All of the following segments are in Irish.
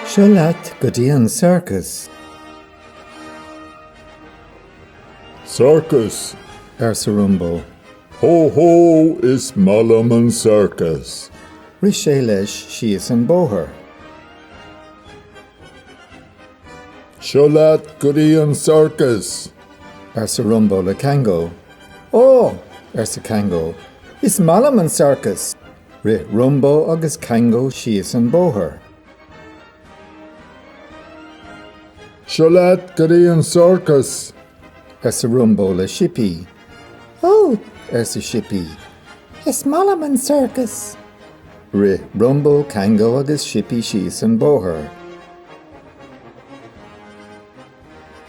Seo leat go dtí an sorcas. Sorcas! arsa Rumbó. Hó hó, is maith liom an sorcas! Rith sé leis síos an bóthar. Seo leat go dtí an sorcas! arsa Rumbó le Cangó. Ó! arsa Cangó, is maith liom an sorcas! Rith Rumbó agus Cangó síos an bóthar. Seo leat go dtí an sorcas! arsa Rumbó le Sipí. Ó! arsa Sipí, is maith liom an sorcas! Rith Rumbó, Cangó agus Sipí síos an bóthar.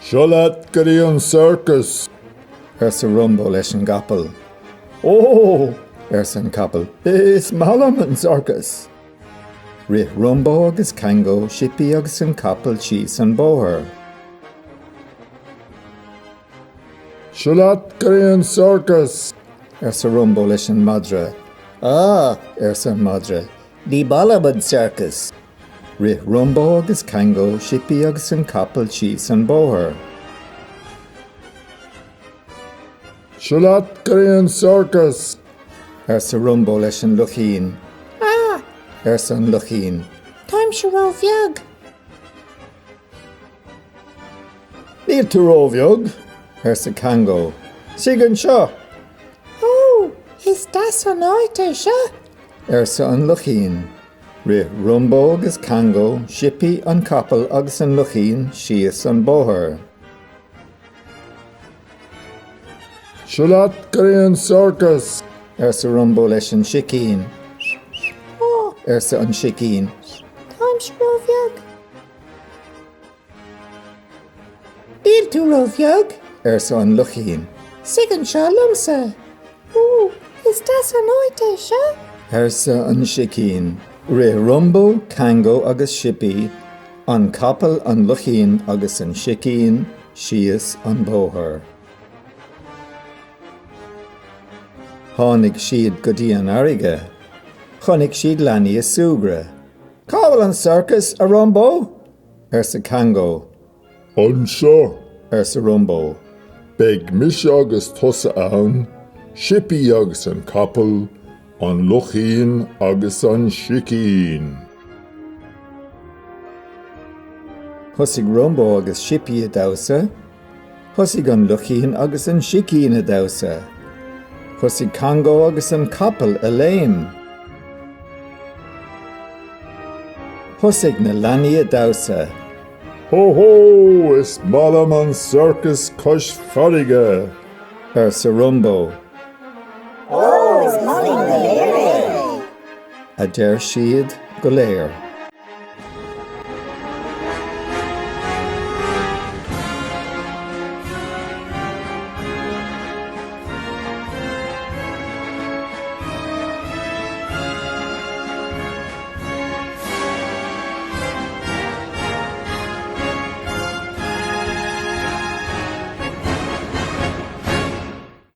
Seo leat go dtí an sorcas! arsa Rumbó leis an gcapall. Ó! arsa an capall, is maith liom an sorcas! Rith Rumbó agus Cangó, Sipí agus an capall síos an bóthar. Seo leat go dtí an sorcas! arsa Rumbó leis an madra. Á! arsa an madra, ní maith liom an sorcas! Rith Rumbó agus Cangó, Sipí agus an capall síos an bóthar. Seo leat go dtí an sorcas! arsa Rumbó leis an luchín. Á! arsa an luchín. Táimse róbheag! Níl tú róbheag, arsa Cangó. Suigh anseo! Ó, is deas an áit é seo! arsa an luchín. Rith Rumbó agus Cangó, Sipí, an capall agus an luchín síos an bóthar. Seo leat go dtí an sorcas! arsa Rumbó leis an sicín. Ó! arsa an sicín. Táimse róbheag. Níl tú róbheag, arsa an luchín. Suigh anseo liomsa. Ó, is deas an áit é seo! arsa an sicín. Rith Rumbó, Cangó agus Sipí, an capall, an luchín agus an sicín síos an bóthar. Tháinig siad go dtí an fharraige. Chonaic siad leanaí ag súgradh. Cá bhfuil an sorcas, a Rumbó? arsa Cangó. Anseo! arsa Rumbó. Beidh mise agus tusa ann, Sipí agus an capall, an luchín agus an sicín. Thosaigh Rumbó agus Sipí ag damhsa. Thosaigh an luchín agus an sicín ag damhsa. Thosaigh Cangó agus an capall ag léim. Thosaigh na leanaí ag damhsa. Hó hó, is maith liom an sorcas cois farraige! arsa Rumbó. Ó, is maith linn go léir é! a deir siad go léir.